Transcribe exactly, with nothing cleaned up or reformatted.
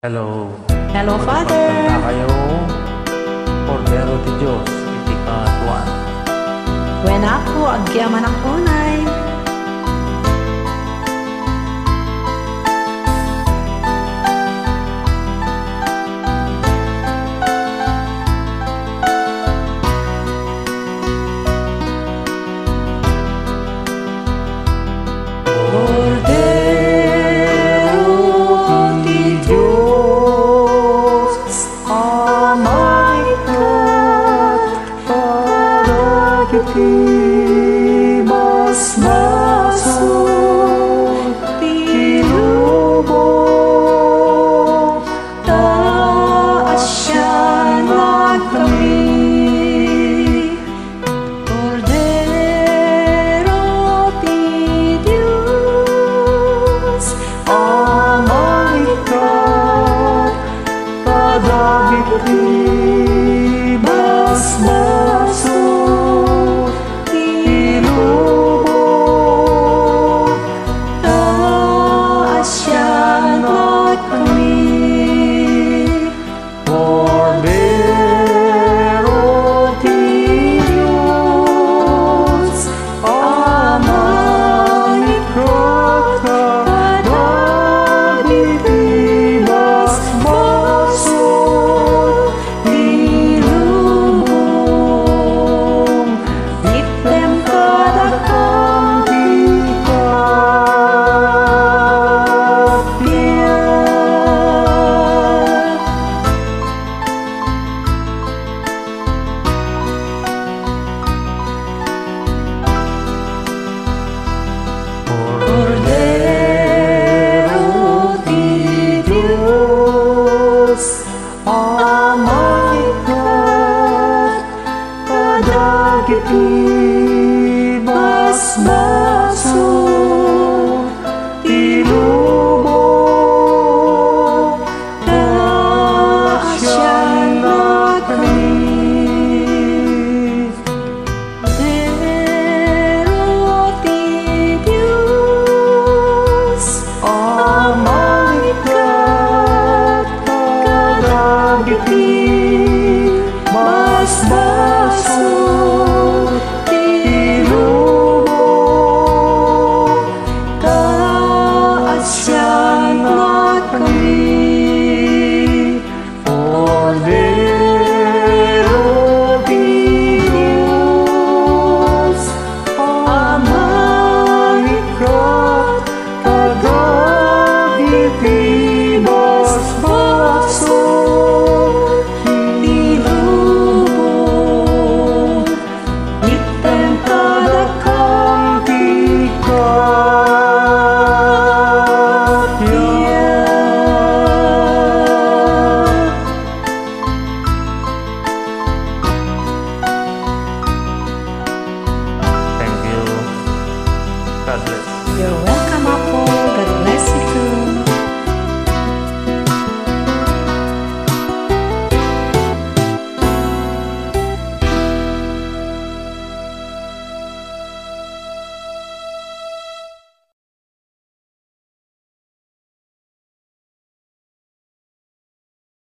Hello. Hello, Father. Kanta kayo, Kordero ti Dios, iti kaduan. Wen, Apo, agyamanak unay. Kordero ti Dios a mangikkat kadagiti basbasol ti lubong, ta asiannakami. Kordero ti Dios a mangikkat kadagiti basbasol ti lubong, ta asiannakami. Kordero ti Dios a mangikkat kadagiti basbasol ti lubong, itdem kadakami ti kappia. Kordero ti Dios a mangikkat kadagiti basbasol ti lubong, ta asiannakami. Kordero ti Dios a mangikkat kadagiti basbasol ti lubong, ta asiannakami.